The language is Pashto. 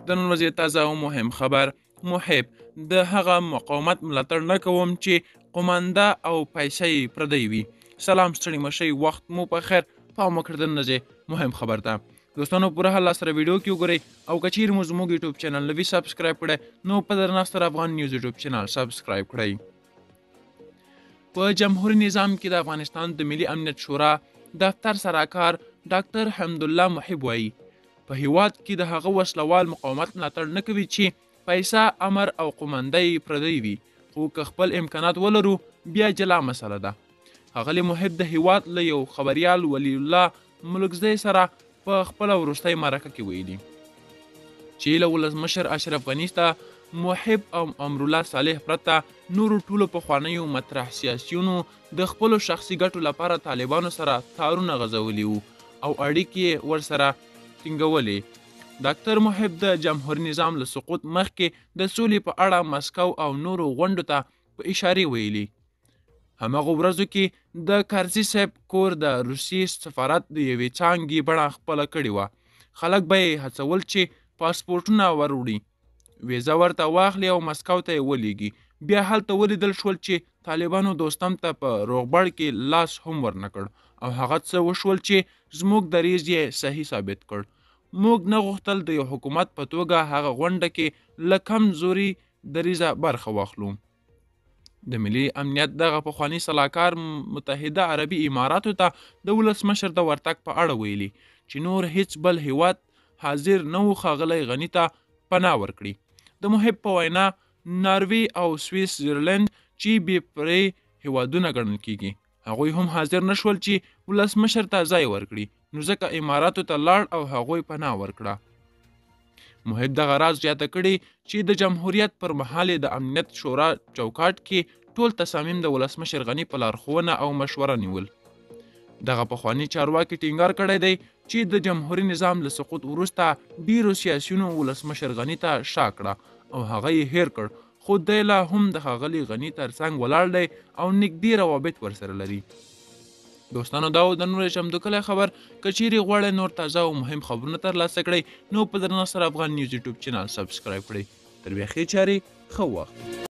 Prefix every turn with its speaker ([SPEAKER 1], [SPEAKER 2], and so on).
[SPEAKER 1] د نن ورځې تازه او مهم خبر: محب د هغه مقاومت ملاتړ نه کوم چې قومانده او پیسې یې پردۍ وي. سلام، ستړي مشئ، وخت مو په خیر. پام وکړئ، د نن ورځې مهم خبر ده. دوستانو، پوره حل سره ویډیو کې وګورئ او که چیرې مو زموږ یوټیوب چینل نه وي subscribe کړی، نو په درنښت سره افغان نیوز یوټیوب چینل subscribe کړئ. په جمهوري نظام کې د افغانستان د ملي امنیت شورا دفتر سراکار ډاکټر حمدالله محب وایي، په هیواد کې د هغه وسلوال مقاومت ملاتړ نه کوي چې پیسه، امر او قومانده یې پردۍ وي، خو که خپل امکانات ولرو بیا جلا مسله ده. ښاغلي محب د هیواد له یو خبریال ولی الله ملکزی سره په خپله وروستۍ مرکه کې ویلي چې له ولسمشر اشرف غني ته محب او امرالله صالح پرته نورو ټولو پخوانیو مطرح سیاسیونو د خپلو شخصي ګټو لپاره طالبانو سره تارونه غځولي وو او اړیکې یې ورسره ټینګولې. ډاکتر محب د جمهوري نظام له سقوط مخکې د سولې په اړه مسکو او نورو غونډو ته په اشارې ویلي، هماغو ورځو کې د کرزي صاحب کور د روسیې سفارت د یوې څانګې بڼه خپله کړې وه. خلک به یې هڅول چې پاسپورټونه وروړي، ویزه ورته واخلي او مسکو ته یې ولیږي. بیا هلته ولیدل شول چې طالبانو دوستم ته په روغبړ کې لاس هم ورنکړ او هغه څه وشول چې زموږ دریځ یې صحیح ثابت کړ. موږ نه غوښتل د یو حکومت په توګه هغه غونډه کې له کم زوري دریځه برخه واخلو. د ملي امنیت دغه پخواني سلاکار متحده عربي اماراتو ته د ولسمشر د ورتګ په اړه ویلي چې نور هیڅ بل هیواد حاضر نه و ښاغلی غني ته پناه ورکړي. د محب په وینا، ناروې او سویسزرلند چې بې پرې هیوادونه ګڼل کیږي، هغوی هم حاضر نه شول چې ولسمشر ته ځای ورکړي، نو ځکه اماراتو ته لاړ او هغوی پناه ورکړه. محب دغه راز زیاته کړې چې د جمهوریت پر مهال یې د امنیت شورا چوکاټ کې ټول تصامیم د ولسمشر غني په لارښوونه او مشوره نیول. دغه پخواني چارواکي ټینګار کړی دی چې د جمهوري نظام له سقوط وروسته ډیرو سیاسیونو ولسمشر غني ته شا کړه او هغه یې هېر کړ، خو دی لا هم د ښاغلي غني ترڅنګ ولاړ دی او نږدې روابط ورسره لري. دوستانو، دا و د نورې چمتو کلی خبر. که چیرې غواړئ نور تازه او مهم خبرونه ترلاسه کړئ، نو په درنښت سره افغان نیوز یوټیوب چینل subscribe کړئ. تر بیا ښې چارې، ښه وخت.